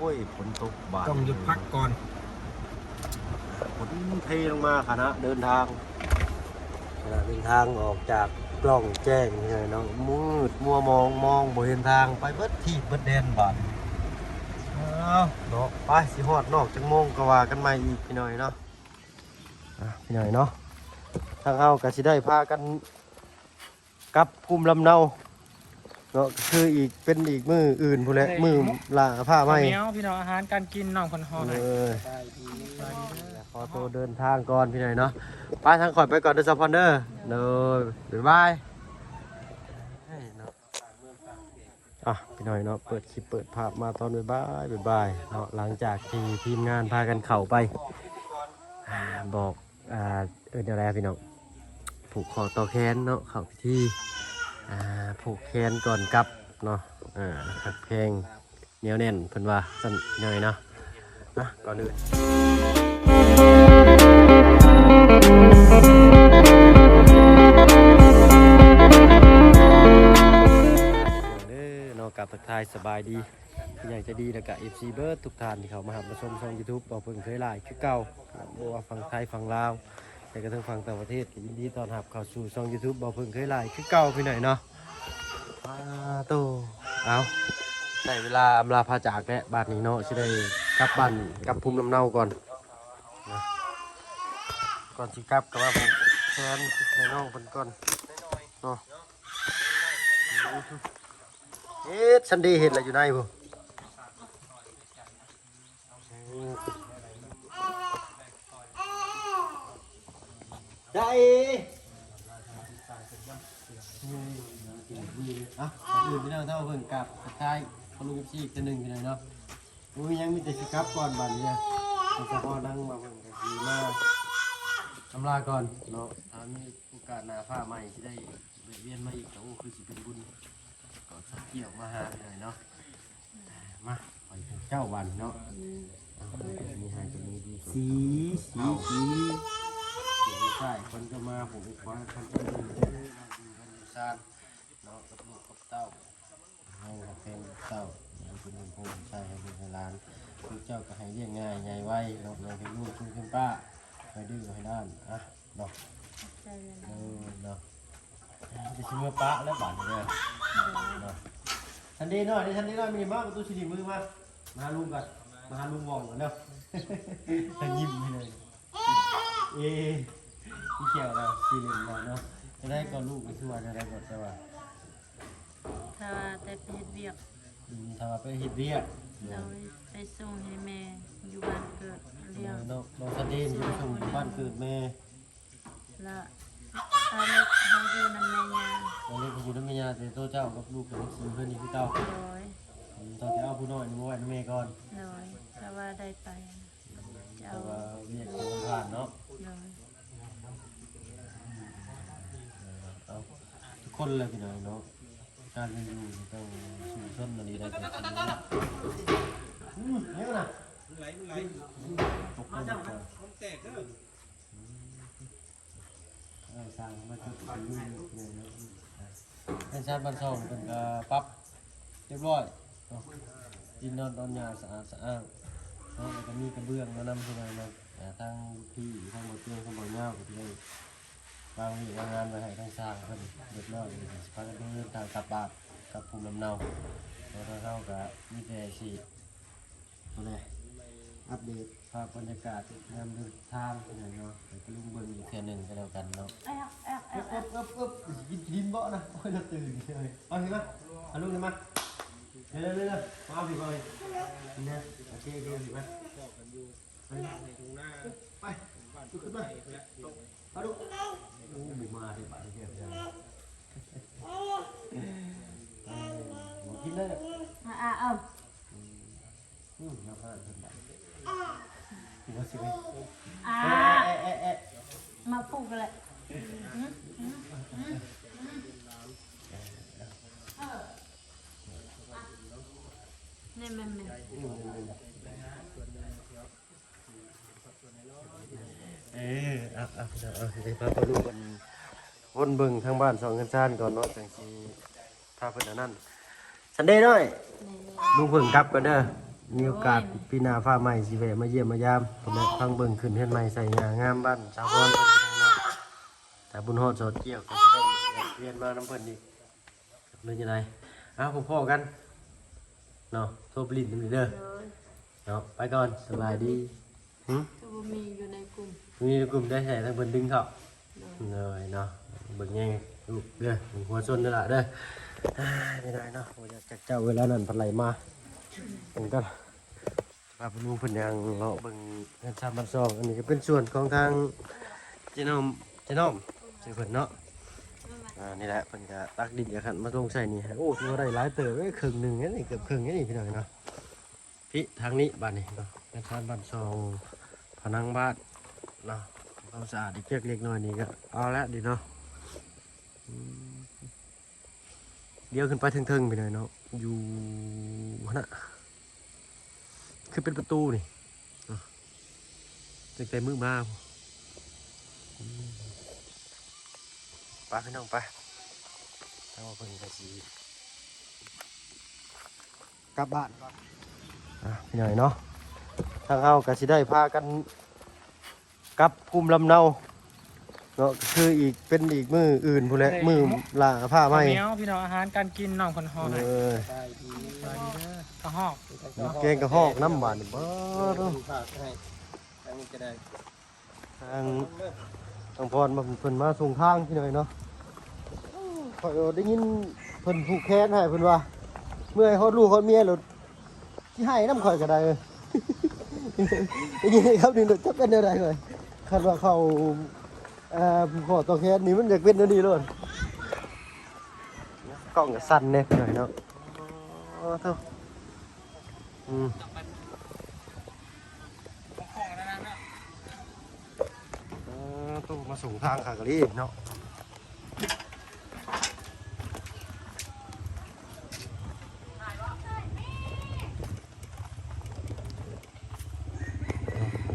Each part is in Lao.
ໂອ້ຍ ຝົນຕົກບາດ ຕ້ອງຢຸດພັກກ່ອນ ຝົນເທລົງມາ. ຂະນະເດີນທາງ ຂະນະເດີນທາງອອກຈາກລ່ອງແຈ້ງເນາະ ມືດມົວມອງ ມອງບໍ່ເຫັນທາງ ໄປເບິດທີ່ເບິດແດນບາດ. ເອົາເນາະ ໄປ ຊິຮອດນອກຈັກໂມງກໍວ່າກັນໃໝ່ອີກ ພີ່ນ້ອງເນາະ. ອ່ະ ພີ່ນ້ອງເນາະ ທາງເຮົາກໍຊິໄດ້ພາກັນກັບພູມລຳເນົາເນາະ ກໍຄືອີກ ເປັນອີກມື້ອື່ນພຸ້ນແຫຼະ ມື້ລະພາໃໝ່. ຂ້າວໜຽວ ພີ່ນ້ອງ ອາຫານການກິນ ນ້ອງເພິ່ນຮອໃຫ້. ເອີ ຂໍໂຕເດີນທາງກ່ອນ ພີ່ນ້ອງເນາະ ໄປ ທາງຂ້ອຍໄປກ່ອນເດີ ສາວພອນເດີ. ໂດຍ ບາຍບາຍ. ເນາະ ອ່ະ ພີ່ນ້ອງເນາະ ເປີດຄລິບເປີດພາບມາຕອນບ່າຍໆ ບ່າຍໆ ເນາະ ຫຼັງຈາກທີ່ທີມງານພາກັນເຂົ້າໄປ ອ່າ ບອກ ອ່າ ເອີ້ນແນວໃດພີ່ນ້ອງ ຜູກຂໍ້ຕໍ່ແຂນເນາະ ເຂົ້າພິທີ ອ່າ ຜູກແຂນກ່ອນກັບເນາະ ອ່າ ຮັກແພງໜຽວແໜ້ນ ເພິ່ນວ່າຊັ້ນ ພີ່ນ້ອງເນາະ. ອ່ະ ກ່ອນອື່ນເດີເນາະ ກາບທັກທາຍສະບາຍດີ ຜູ້ໃຫຍ່ໃຈດີ ແລ້ວກະເອັຟຊີເບິດທຸກທ່ານທີ່ເຂົ້າມາຮັບມາຊົມຊ່ອງຢູທູບ ບໍ່ເພິ່ງເຄີຍຫຼາຍຄືເກົ່າ ບໍ່ວ່າຝັ່ງໄທຝັ່ງລາວ ແລະກະທັງຝັ່ງຕ່າງປະເທດ ກໍຍິນດີຕ້ອນຮັບເຂົ້າສູ່ຊ່ອງຢູທູບ ບໍ່ເພິ່ງເຄີຍຫຼາຍຄືເກົ່າ ພີ່ນ້ອງເນາະ. ປາໂຕ ເອົາ ໄດ້ເວລາອຳລາພາຈາກແລ້ວບາດນີ້ເນາະ ຊິໄດ້ກັບບ້ານກັບພູມລຳເນົາກ່ອນນະ. ກ່ອນຊິກັບກໍວ່າຜູກແຂນໃຫ້ນ້ອງເພິ່ນກ່ອນເນາະ. ເຮັດ ຊັນເດເຮັດລະຢູ່ໃນພຸ້ນ. ໄດ້ ອ່ະ ກ່ອນອື່ນພີ່ນ້ອງເຮົາເພິ່ນກາບທັກທາຍພໍ່ລຸງເອັຟຊີອີກເທື່ອໜຶ່ງພີ່ນ້ອງເນາະ. ບໍ່ມີຫຍັງ ມີແຕ່ຊິກັບກ່ອນບາດນີ້ນະ ສະເພາະນັ່ງມາເພິ່ນກໍຊິມາອຳລາກ່ອນເນາະ. ຖ້າມີໂອກາດໜ້າຟ້າໃໝ່ຊິໄດ້ແວະວຽນມາອີກ ກໍໂອ້ ຄືຊິເປັນບຸນ ກໍສັກກ່ຽວມາຫາພີ່ນ້ອງເນາະ. ມາ ໄປເຈົ້າບ້ານເນາະ. ອ່າ ມີໃຫ້ກໍມີດີ ສີ ສີ ສີ ຢູ່ໃຕ້ເພິ່ນກໍມາ ຜູ້ຄວາມຄັນເພິ່ນຢູ່ເຮືອນຢູ່ຊານເນາະ ກັບລູກກັບເຕົ້າ ເຮົາກໍເປັນເຕົ້າ ເປັນຜູ້ຊາຍໃຫ້ລູກໃຫ້ຫຼານ ຄືເຈົ້າກໍໃຫ້ລ້ຽງງ່າຍໃຫຍ່ໄວເນາະ ຢ່າເປັນລູກຄືເປັນປ້າ ໃຫ້ດື້ໃຫ້ດ້ານ ອ່ະ ເນາະ. ຂອບໃຈຫຼາຍໆ ເອີ ເນາະ ຊິເມືອປະແລ້ວບາດນີ້ເດີ ເນາະ. ທັນເດນ້ອຍເດ້ ທັນເດນ້ອຍ ມີມາປະຕູຊິລິມືມາ ມາຫາລຸງກ່ອນ ມາຫາລຸງວອງກ່ອນເດີ. ແລ້ວຍິ້ມໃຫ້ເລີຍ ເອ ມີແກ້ວແລ້ວ ຊິຫຼິ້ນແລ້ວເນາະ. ຈັ່ງໃດກໍລູກໄປທົ່ວ ຈັ່ງໃດກໍແຕ່ວ່າ ຖ້າວ່າແຕ່ໄປເຮັດວຽກ ອືມ ຖ້າວ່າໄປເຮັດວຽກ ໂດຍ ໄປສົ່ງໃຫ້ແມ່ຢູ່ບ້ານເກີດລ້ຽງ ເອີ ນ້ອງ ນ້ອງສະເດນໄປສົ່ງຢູ່ບ້ານເກີດແມ່ ລະອາເລັກເຮົາຢູ່ນຳແມ່ຍ່າ ອາເລັກເຮົາຢູ່ນຳແມ່ຍ່າ ແຕ່ໂຕເຈົ້າກັບລູກກໍຍັງຊິຢູ່ເຮືອນນີ້ຄືເກົ່າ ໂດຍ ອືມ ຕ້ອງໄປເອົາຜູ້ນ້ອຍນີ້ມາໄວ້ນຳແມ່ກ່ອນ ໂດຍ ຖ້າວ່າໄດ້ໄປ ເຈົ້າ ແຕ່ວ່າວຽກຍັງບໍ່ຜ່ານເນາະ ໂດຍ ເອີ ເອົາ ທຸກຄົນແຫຼະພີ່ນ້ອງເນາະ ການເປັນຢູ່ຕ້ອງສູ້ຊົນອັນນີ້ໄດ້ ອືມ ເຮັດນະ ໄຫຼ ໄຫຼ ຕົກລົງໄປ ມັນແຕກເດີ ເອີ ສ້າງມາຈຸດຢູ່ເນາະ ເຮືອນຊານບ້ານຊ່ອງເພິ່ນກໍປັບຮຽບຮ້ອຍເນາະ ດິນດອນຕອນຫຍ້າສະອາດສະອ້າງເນາະ ແລ້ວກໍມີກະເບື້ອງມານຳ ພີ່ນ້ອງເນາະ ອ່າ ທາງພີ່ ທາງບໍ່ເຕີຍງ ທາງບໍ່ຍາວ ກໍໄດ້ວາງວຽກວາງງານໄວ້ໃຫ້ທາງຊ່າງເພິ່ນຮຽບຮ້ອຍ ແລ້ວກໍຊິພາກັນເດີນທາງກັບບ້ານກັບພູມລຳເນົາ ແລ້ວທາງເຮົາກໍມີແຕ່ຊິ ພຸ້ນແຫຼະ ອັບເດດພາບບັນຍາກາດຍາມເດີນທາງເນາະ ໃຫ້ປະລຸງເບິ່ງອີກເທື່ອໜຶ່ງກໍແລ້ວກັນເນາະ. ອຶບ ອຶບ ອຶບ ອຶບ ກິນດິນບໍ່ນະ ໂອ້ຍ ລະຕື່ນເລີຍ ເອົາພີ້ມາ ເອົາລຸງນີ້ມາ ເລັວໆ ມາເອົາພີ້ກ່ອນ ນີ້ນະ ໂອເຄ ໂອເຄ ພີ້ມາ ໄປ ລຸກຂຶ້ນມາ ເອົາລຸກ ໂອ້ ບໍ່ມາເດ້ ບາດນີ້ ເອີ ບໍ່ກິນເລີຍ ອ່າ ອ່າ ເອົາ ອືມ ອືມ ມາພາເພິ່ນບາດ ຫົວເສຍ ອ່າ ເອະ ເອະ ເອະ ມາປູກແຫຼະ ອືມ ອືມ ອືມ ເອີ ນີ້ແມ່ນ ແມ່ນ ອືມ ເອີ ເອົາ ເອົາ ເອົາ ເດີ ພາພໍ່ລູກເພິ່ນວົນເບິ່ງທາງບ້ານຊ່ອງເຮືອນຊານກ່ອນເນາະ ຈັ່ງຊິພາເພິ່ນອັນນັ້ນ ຊັນເດນ້ອຍ ແມ່ນ ລຸງເພິ່ງກັບກ່ອນເດີ ມີໂອກາດ ໂດຍ ປີໜ້າຟ້າໃໝ່ຊິແວະມາຢ້ຽມມາຢາມ ພຸ້ນແຫຼະ ຟັງເບິ່ງຂຶ້ນເຮືອນໃໝ່ໃສ່ຫຍ້າງາມບ້ານສາວພອນເພິ່ນເນາະ. ຖ້າບຸນຮອດສອດກ່ຽວກໍຊິໄດ້ແວະວຽນມານຳເພິ່ນອີກ ຫຼືຈັ່ງໃດ. ເອົາ ພໍ້ໆກັນເນາະ ໂທໄປຫຼິ້ນນຳນີ້ເດີ ໂດຍ ເນາະ. ໄປກ່ອນ ສະບາຍດີ. ຫຶ? ຄືບໍ່ມີຢູ່ໃນກຸ່ມ ມີໃນກຸ່ມໄດ້ແທ້ ທັງເພິ່ນດຶງເຂົ້າ ໂດຍ ໂດຍເນາະ. ເບິ່ງແຍງລູກເດີ ເບິ່ງຫົວຊົນເດີລະເດີ. ອ້າຍ ໄດ້ໆເນາະ ບໍ່ຢາກຈັກເຈົ້າ ເວລານັ້ນພັດໄຫຼມາ. ເບິ່ງກ່ອນ ວ່າເພິ່ນ ເພິ່ນຍ່າງເລາະເບິ່ງເຮືອນຊານບ້ານຊ່ອງ. ອັນນີ້ກໍເປັນສວນຂອງທາງເຈນ້ອມ ເຈນ້ອມ ຊື່ເພິ່ນເນາະ. ອ່າ ນີ້ແຫຼະ ເພິ່ນກໍຕັກດິນຈາກຫັ້ນມາລົງໃສ່ນີ້. ໂອ້ ຖືວ່າໄດ້ຫຼາຍເຕີບເດ້ ເຄິ່ງໜຶ່ງເດ້ນີ້ ເກືອບເຄິ່ງເດ້ນີ້ ພີ່ນ້ອງເນາະ. ພີ້ ທາງນີ້ບາດນີ້ເນາະ ເຮືອນຊານບ້ານຊ່ອງ ຜະໜັງບ້ານເນາະ ຄວາມສະອາດເລັກໆນ້ອຍໆນີ້ກໍເອົາແລ້ວນີ້ເນາະ. ອືມ ດຽວຂຶ້ນໄປເທິງໆ ພີ່ນ້ອງເນາະ ຢູ່ຫັ້ນນະ ຄືເປັນປະຕູນີ້ເນາະ ຕັ້ງແຕ່ມື້ມາພຸ້ນ. ອືມ ໄປພີ່ນ້ອງໄປ ທາງວ່າເພິ່ນກໍຊິ ກັບບ້ານກ່ອນ. ອ່ະ ພີ່ນ້ອງເນາະ ທາງເຮົາກໍຊິໄດ້ພາກັນກັບພູມລຳເນົາເນາະ ກໍຄືອີກ ເປັນອີກມື້ອື່ນພຸ້ນແຫຼະ ແມ່ນ ມື້ຫຼ້າຜ້າໃໝ່. ເຂົ້າໜຽວ ພີ່ນ້ອງ ອາຫານການກິນ ນ້ອງເພິ່ນຫໍ່ໃຫ້ ເອີ ສະບາຍດີ ສະບາຍດີເດີ. ກະຮອກ ແກງກະຮອກນຳບາດນີ້ ບໍ່ ເອີ ເນາະ ຝາກໃຫ້ ທາງນີ້ກໍໄດ້ ທາງ ທາງພອນມາ ເພິ່ນມາສົ່ງທາງ ພີ່ນ້ອງເນາະ. ຂ້ອຍໄດ້ຍິນເພິ່ນຜູກແຂນໃຫ້ ເພິ່ນວ່າເມື່ອຍຮອດລູກຮອດເມຍໂລດ ຊິໃຫ້ນຳຂ້ອຍກໍໄດ້. ໄດ້ຍິນຄຳນີ້ໂລດ ຈະເປັນແນວໃດຂ້ອຍ ຄັນວ່າເຂົາ ເອີ ຜູກຄໍຕໍ່ແຂນນີ້ ມັນຢາກເປັນແນວນີ້ໂລດ. ກ້ອງກໍສັ່ນແດ່ ພີ່ນ້ອງເນາະ. ໂອ້ ໂທ້ ອືມ ເອີ ໂຕມາສົ່ງທາງຄາກະລີເນາະ.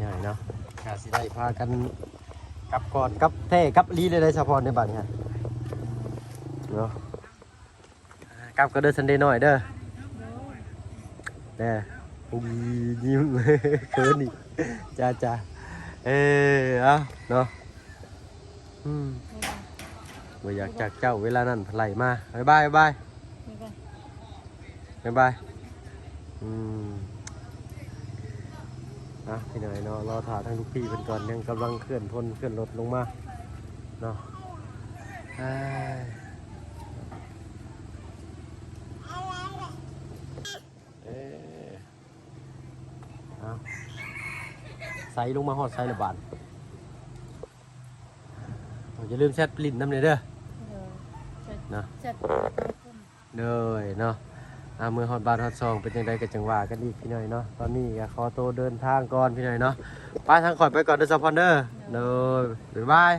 ງ່າຍເນາະ ກະຊິໄດ້ພາກັນກັບກ່ອນ ກັບແທ້ກັບອີ່ຫຼີເລີຍໄດ໋ ສາວພອນ ໃນບາດນີ້ເນາະ. ກັບກັນເດີ ຊັນເດນ້ອຍເດີ ເດີ ຍິ້ມ ເຂີນອີກ ຈ້າ ເອີ ເອົາເນາະ. ອືມ ບໍ່ຢາກຈັກເຈົ້າ ເວລານັ້ນໄຫຼມາ. ບາຍບາຍ ບາຍບາຍ ບາຍບາຍ. ອືມ ອ່ະ ພີ່ນ້ອງເນາະ ລໍຖ້າທາງລູກພີ່ເພິ່ນກ່ອນ ຍັງກຳລັງເຄື່ອນພົນ ເຄື່ອນລົດລົງມາເນາະ. ເອີ ເອົາ ໃສ່ລົງມາຮອດໃສລະບາດ. ຢ່າລືມແຊັດໄປຫຼິ້ນນຳແດ່ເດີ ໂດຍ ເນາະ ແຊັດ ໂດຍເນາະ. ອ່າ ເມື່ອຮອດບ້ານຮອດຊ່ອງເປັນຈັ່ງໃດກໍຈັ່ງວ່າກັນອີກ ພີ່ນ້ອງເນາະ. ຕອນນີ້ກໍຂໍໂຕເດີນທາງກ່ອນ ພີ່ນ້ອງເນາະ. ໄປ ທາງຂ້ອຍໄປກ່ອນເດີ ສາວພອນເດີ ໂດຍ ບາຍບາຍ.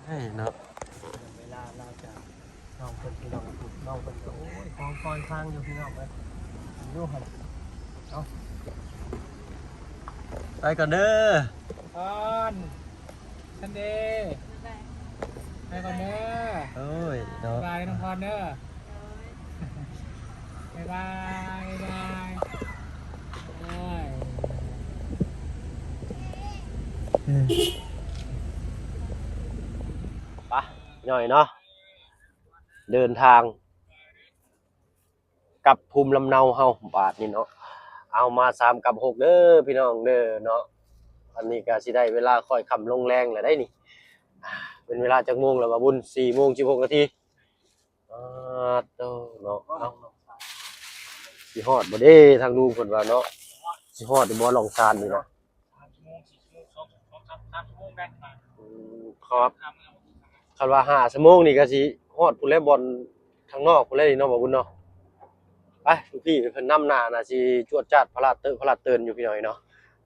ເອີຍເນາະ ເວລາລາຈາກນ້ອງເພິ່ນ ພີ່ນ້ອງ ນ້ອງເພິ່ນກໍ ໂອ້ຍ ຂອງຄອຍຟັງຢູ່ ພີ່ນ້ອງເອີຍ ຢູ່ຫັ້ນ. ເອົາ ໄປກ່ອນເດີ ພອນ ຊັນເດ ໄປກ່ອນເດີ. ໂອ້ຍເນາະ ບາຍບາຍ ນ້ອງພອນເດີ ບາຍບາຍ ບາຍບາຍ. ໄປ ຍ່ອຍເນາະ ເດີນທາງກັບພູມລຳເນົາເຮົາບາດນີ້ເນາະ. ເອົາ ມາສາມກັບຫົກເດີ ພີ່ນ້ອງເດີເນາະ. ອັນນີ້ກໍຊິໄດ້ເວລາຄ້ອຍຄ່ຳລົງແລງແລ້ວໄດ໋ນີ້. ເປັນເວລາຈັກໂມງແລ້ວ ບ່າວບຸນ? ສີ່ໂມງສິບຫົກນາທີ. ອາໂຕເນາະ ເອົ້າ ຊິຮອດບໍ່ເດ້ ທາງລຸງເພິ່ນວ່າເນາະ ຊິຮອດຢູ່ບໍ່ ລ່ອງຊານນີ້ນະ? ອືມ ຄັບ ຄັນວ່າຫ້າຊົ່ວໂມງນີ້ກໍຊິຮອດພຸ້ນແຫຼະ ບ່ອນທາງນອກພຸ້ນແຫຼະເນາະ ບ່າວບຸນເນາະ. ໄປ ລູກພີ່ເພິ່ນນຳໜ້ານະ ຊິຈວດຈາດພະລາດເຕີ ພະລາດເຕີນຢູ່ ພີ່ນ້ອງເນາະ.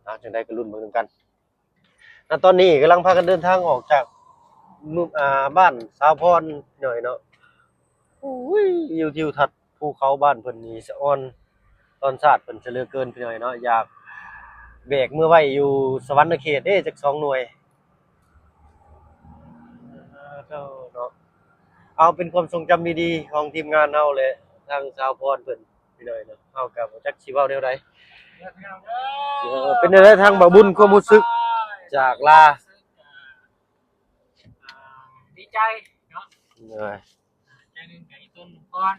ອ່າ ຈັ່ງໃດກໍລຸ້ນເບິ່ງນຳກັນ. ນະຕອນນີ້ກຳລັງພາກັນເດີນທາງອອກຈາກ ອ່າ ບ້ານສາວພອນໜ້ອຍເນາະ. ໂອ້ຍ ວິວທິວທັດພູເຂົາບ້ານເພິ່ນນີ້ສະອອນ ຕອນຊາດເພິ່ນຊະເຫຼືອເກີນ ພີ່ນ້ອງເນາະ. ຢາກແບກເມືອໄວ້ຢູ່ສະຫວັນນະເຂດເດ້ ຈັກສອງໜ່ວຍ. ເອີ ເນາະ ເອົາ ເປັນຄວາມຊົງຈຳດີໆຂອງທີມງານເຮົາ ແລະ ທາງສາວພອນເພິ່ນ. ພີ່ນ້ອງເນາະ ເຮົາກໍບໍ່ຈັກຊິເວົ້າແນວໃດ. ເອີ ເປັນແນວໃດທາງບ່າວບຸນ ຄວາມຮູ້ສຶກຈາກລາ? ອ່າ ດີໃຈເນາະ ໂດຍ ໃຈໜຶ່ງກໍອີ່ຕົນສົມພອນ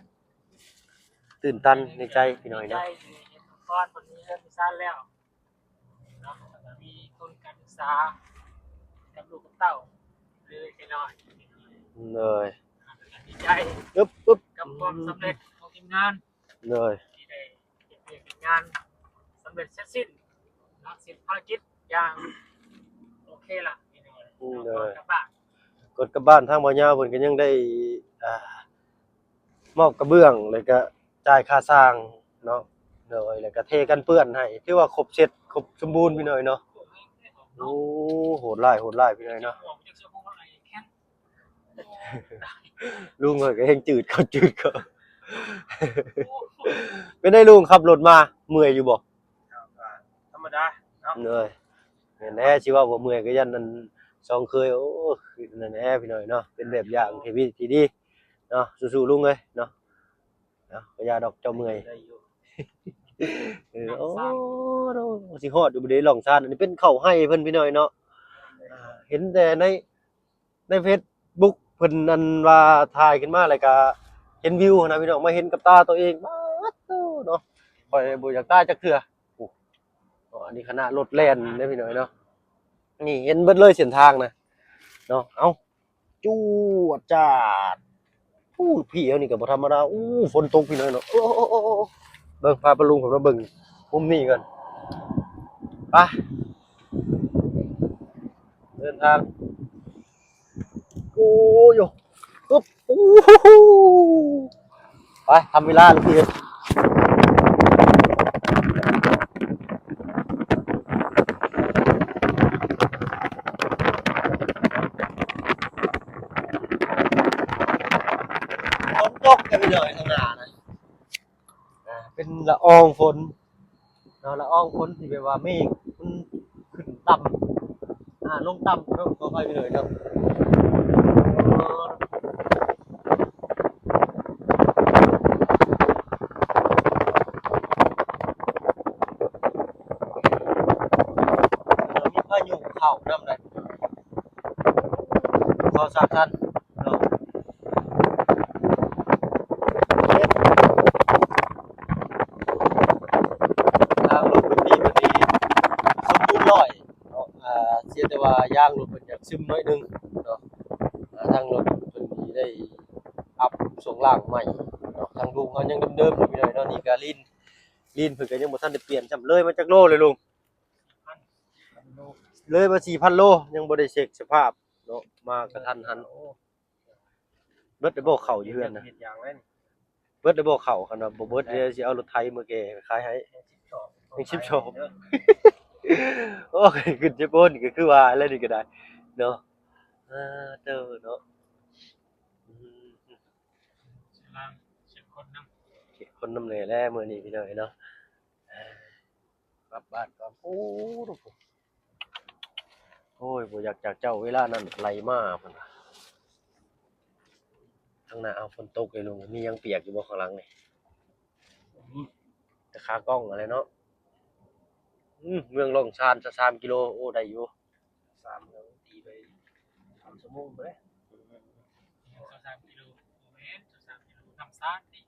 ຕື່ນຕັນໃນໃຈພີ່ນ້ອງເນາະ ດີໃຈທີ່ເຫັນສົມພອນເພິ່ນມີເຮືອນມີຊານແລ້ວ ເນາະ ແລ້ວກໍມີທຶນການສຶກສາກັບລູກກັບເຕົ້າເລັກໆນ້ອຍໆ ໂດຍ ກໍດີໃຈ ອຶບ ອຶບ ກັບຄວາມສຳເລັດຂອງທີມງານ ໂດຍ ທີ່ໄດ້ເຮັດວຽກເຮັດງານສຳເລັດເສັດສິ້ນເນາະ ເສັດພາລະກິດຢ່າງໂອເຄລະ ໂດຍ ກ່ອນກັບບ້ານ ກ່ອນກັບບ້ານ ທາງບ່າວຍາວເພິ່ນກໍຍັງໄດ້ ອ່າ ມອບກະເບື້ອງ ແລ້ວກະຈ່າຍຄ່າຊ່າງເນາະ ໂດຍ ແລ້ວກະເທກັນເປື້ອນໃຫ້ ຖືວ່າຄົບເສັດ ຄົບສົມບູນພີ່ນ້ອງເນາະ. ໂອ້ ໂຫດຫຼາຍ ໂຫດຫຼາຍພີ່ນ້ອງເນາະ ລຸງຂ້ອຍກໍແຮ່ງຈືດເຂົ້າ ຈືດເຂົ້າ. ເປັນໃດລຸງ ຂັບລົດມາເມື່ອຍຢູ່ບໍ່? ທຳມະດາເນາະ ໂດຍ ແມ່ນແຫຼະ ຊິເວົ້າບໍ່ເມື່ອຍກໍຢ້ານອັນສອງເຄີຍ ໂອ້ ນັ້ນແຫຼະພີ່ນ້ອງເນາະ ເປັນແບບຢ່າງທີ່ດີ ທີ່ດີເນາະ ສູ້ໆລຸງເອີຍເນາະ. ເນາະ ກໍຢ່າດອກ ເຈົ້າເມື່ອຍ ໄດ້ຢູ່ ເອີ ໂອ້ ຊິຮອດຢູ່ບໍ່ເດ ລ່ອງຊານ ອັນນີ້ເປັນເຂົ້າໄຮ່ເພິ່ນພີ່ນ້ອງເນາະ ອ່າ ເຫັນແຕ່ໃນ ໃນເຟສບຸກເພິ່ນ ອັນວ່າຖ່າຍຂຶ້ນມາ ແລ້ວກໍເຫັນວິວຫັ້ນນະພີ່ນ້ອງ ມາເຫັນກັບຕາຕົວເອງ ປາດໂທ້ເນາະ ຂ້ອຍບໍ່ຢາກຕາຍຈັກເທື່ອ. ໂອ້ ອັນນີ້ຂະໜາດລົດແລ່ນເດ້ພີ່ນ້ອງເນາະ ນີ້ເຫັນເບິດເລີຍເສັ້ນທາງນະເນາະ ເອົ້າ ຈວດຈາດ. ໂອ້ ພີ່ເຮົານີ້ກໍບໍ່ທຳມະດາ ໂອ້ ຝົນຕົກພີ່ນ້ອງເນາະ ໂອ້ ເບິ່ງ ພາປ້າລຸງເພິ່ນມາເບິ່ງມຸມນີ້ກ່ອນ ໄປ ເດີນທາງ. ໂອ້ໂຍ ປຶບ ໂອ້ໂຫ ໄປ ທຳເວລາລູກພີ່ເອີຍ ຝົນຕົກກັນເລີຍຂ້າງໜ້ານະ ອ່າ ເປັນລະອອງຝົນເນາະ ລະອອງຝົນທີ່ແບບວ່າເມກມັນຂຶ້ນຕ່ຳ ອ່າ ລົງຕ່ຳເນາະ ຂໍອະໄພໄປເລີຍເນາະ ມີພາຍຸເຂົ້ານຳໄດ໋ ເຂົ້າສາມຊັ້ນເນາະ. ທາງລົດເພິ່ນນີ້ ເພິ່ນນີ້ສົມບູນຮ້ອຍເນາະ ອ່າ ເສຍແຕ່ວ່າຢາງລົດເພິ່ນຢາກຊຶມໜ້ອຍໜຶ່ງເນາະ ອ່າ ທາງລົດເພິ່ນນີ້ໄດ້ອັບຊ່ວງລ່າງໃໝ່ເນາະ ທາງລຸງເຮົາຍັງເດີມໆຢູ່ ພີ່ນ້ອງເນາະ ນີ້ກໍລີນ ລີນເພິ່ນກໍຍັງບໍ່ທັນໄດ້ປ່ຽນຊ້ຳ ເລີຍມາຈັກໂລເລີຍລຸງ? ເລີຍມາສີ່ພັນໂລ ຍັງບໍ່ໄດ້ເຊັກສະພາບເນາະ ມາກະທັນຫັນ. ເບິດແລ້ວບໍ່ເຂົ້າຢູ່ເຮືອນນະ? ເບິດແລ້ວບໍ່ເຂົ້າ? ຄັນວ່າບໍ່ເບິດ ເອີ ຊິເອົາລົດໄຖມາແກ່ຂາຍໃຫ້ ຍັງສິບສອງ ຍັງສິບສອງ ເດີ ໂອ້ຍ ຂຶ້ນເຈັບໂອນກໍຄືວ່າແລ້ວນີ້ກໍໄດ້ເນາະ ເອີ ເຕີເນາະ ອືມ ເຊັກຄົນນຳ ເຊັກຄົນນຳແດ່ແຫຼະມື້ນີ້ ພີ່ນ້ອງເອີຍເນາະ ເອີ ກັບບ້ານກ່ອນ. ໂອ້ ໂອ້ຍ ບໍ່ຢາກຈາກເຈົ້າ ເວລານັ້ນໄຫຼມາ ເພິ່ນວ່າ. ທາງໜ້າ ເອົາ ຝົນຕົກເດລຸງ ມີຫຍັງປຽກຢູ່ບໍ່ຂ້າງຫຼັງນີ້? ອືມ ແຕ່ຂາກ້ອງຫັ້ນແຫຼະເນາະ. ອືມ ເມືອງລ່ອງຊານ ຊາວສາມກິໂລ ໂອ້ ໄດ້ຢູ່. ສາມ ເຮົາຕີໄປສາມຊົ່ວໂມງພຸ້ນແຫຼະ. ອືມ ຊາວສາມກິໂລ ບໍ່ແມ່ນ ຊາວສາມກິໂລ ນ້ຳຊານຕິ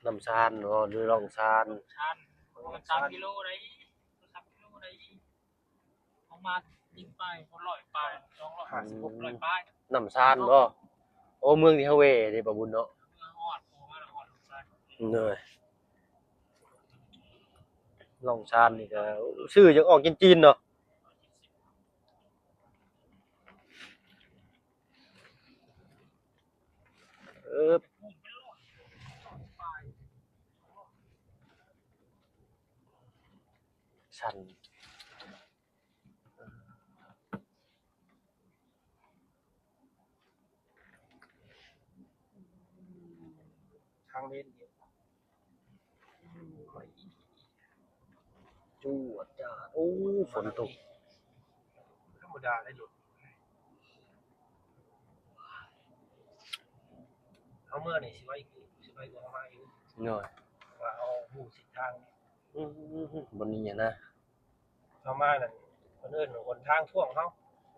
ນ້ຳຊານເນາະ ຫຼືລ່ອງຊານ? ຊານ ປະມານສາມກິໂລໄດ້ ສາມກິໂລໄດ້ ປະມານຍິງໄປ ຮ້ອຍປາຍ ສອງຮ້ອຍຫ້າສິບ ຫົກຮ້ອຍປາຍ. ນ້ຳຊານບໍ່? ໂອ້ ເມືອງທີ່ເຮົາແວ່ເດ້ ປະບຸນເນາະ. ເມືອງຮອດ ໂອ້ ມາຮອດ ເດີ ລ່ອງຊານນີ້ກໍຊື່ຍັງອອກຈີນໆເນາະ. ເອີບ ຊັນ ທາງເລນດຽວ ຈວດຈາດ. ໂອ້ ຝົນຕົກ ທຳມະດາໄດ້ລົດ ເຮົາເມືອນີ້ຊິໄວ ຊິໄວກວ່າເຮົາມາຢູ່ ໂດຍ. ວ່າເຮົາຮູ້ເສັ້ນທາງນີ້ ອືມ ບ່ອນນີ້ນະ ເຮົາມານັ້ນ ເພິ່ນເອີ້ນວ່າຫົນທາງທ່ວງເຮົາ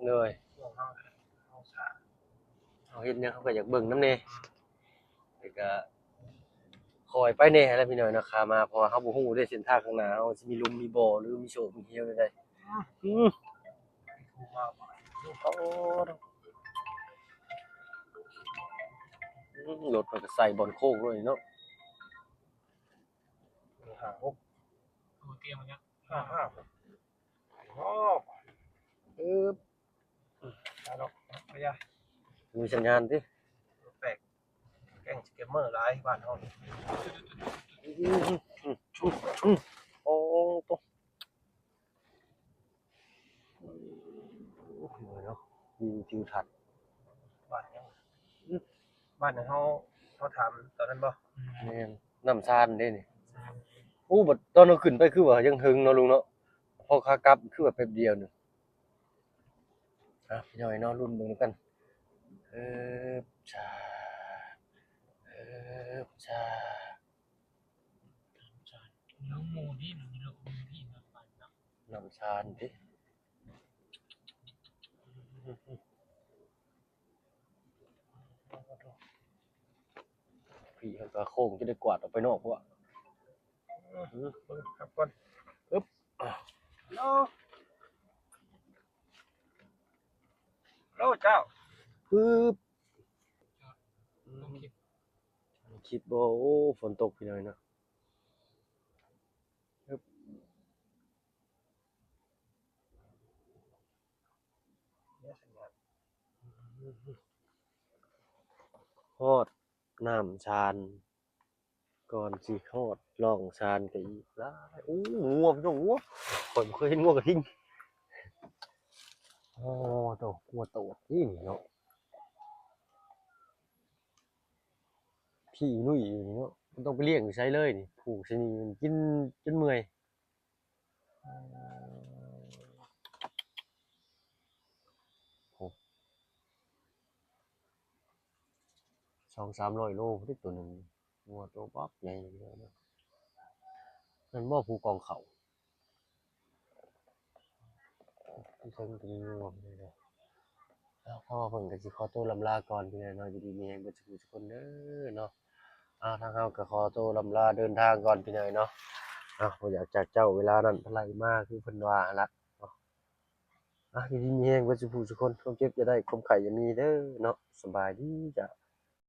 ໂດຍ ທ່ວງເຮົາ ເຮົາສາ ເຮົາເຮັດຫຍັງເຮົາກໍຢາກເບິ່ງນຳແດ່ ແລ້ວກໍຄ່ອຍໄປແດ່ແຫຼະພີ່ນ້ອງເນາະ ຂາມາ ເພາະວ່າເຮົາບໍ່ຮູ້ເດ້ເສັ້ນທາງຂ້າງໜ້າເຮົາຊິມີຫຼຸມມີບໍ່ ຫຼືມີໂຊກມີເຫວແນວໃດ ອືມ ໂອ້ ອືມ ລົດມັນກໍໃສ່ບ່ອນໂຄ້ງເລີຍເນາະ ຫ້າຫົກ ໂອ້ ຕຽມມັນຍັງ ຫ້າຫ້າ ໂອ້ ອຶບ ອາດອກ ໄປຢາ ມີສັນຍານຕິ ແປກ ແກ້ງສະແກມເມີຫຼາຍບ້ານເຮົາ ອືມ ໂອ້ ໂຕ ໂອ້ຍ ເນາະ ວິວທິວທັດ ບ້ານຫຍັງ ອືມ ບ້ານຫຍັງເຮົາ ເຮົາຖາມຕອນນັ້ນບໍ່? ແມ່ນ ນ້ຳຊານເດ້ນີ້ ໂອ້ ບັດຕອນເຮົາຂຶ້ນໄປຄືວ່າຍັງເຖິງເນາະລຸງເນາະ ພໍຂາກັບຄືວ່າແປັບດຽວໜຶ່ງ ອ່ະ ພີ່ນ້ອງເນາະ ລຸ້ນເບິ່ງນຳກັນ ເອີບ ຊາ ເອີບ ຊາ ນ້ຳຊານ ນ້ຳຊານຕິ ພີ່ເຮົາກໍໂຄ້ງຈະໄດ້ກວາດອອກໄປນອກພຸ້ນ ເບິ່ງຂັບກ່ອນ ອຶບ ໂລ ໂລເຈົ້າ ປຶບ ອືມ ຄລິບບໍ່ ໂອ້ ຝົນຕົກພີ່ນ້ອງເນາະ ອຶບ ຮອດນ້ຳຊານ ກ່ອນຊິຮອດລ່ອງຊານກໍອີກຫຼາຍ ໂອ້ ງົວ ພີ່ນ້ອງ ງົວ ຂ້ອຍບໍ່ເຄີຍເຫັນງົວກະທິງ ໂອ້ ໂຕ ງົວໂຕດນີ້ເນາະ ຂີ້ໜຸ້ຍຢູ່ນີ້ເນາະ ບໍ່ຕ້ອງໄປລ້ຽງຢູ່ໃສເລີຍນີ້ ຜູກໃສ່ນີ້ມັນກິນຈົນເມື່ອຍ ໂອ້ ສອງສາມຮ້ອຍໂລພຸ້ນຕິໂຕໜຶ່ງ ງົວໂຕບັກໃຫຍ່ເລີຍເນາະ ແມ່ນບໍ່ ພູກອງເຂົ້າ ເທິງກໍມີງົວເລີຍ ແລ້ວເຮົາເພິ່ນກໍຊິຂໍໂຕລ່ຳລາກ່ອນພີ່ນ້ອງເນາະ ຢູ່ດີມີແຮງເບິດສູ່ຜູ້ສູ່ຄົນເດີເນາະ ອ່າ ທາງເຮົາກໍຂໍໂຕລ່ຳລາເດີນທາງກ່ອນພີ່ນ້ອງເນາະ ອ່າ ບໍ່ຢາກຈາກເຈົ້າເວລານັ້ນພະໄລມາ ຄືເພິ່ນວ່າຫັ້ນລະເນາະ ອ່າ ຢູ່ດີມີແຮງເບິດສູ່ຜູ້ສູ່ຄົນ ຄວາມເຈັບຢ່າໄດ້ ຄວາມໄຂ້ຢ່າມີເດີເນາະ ສະບາຍດີເຈົ້າ.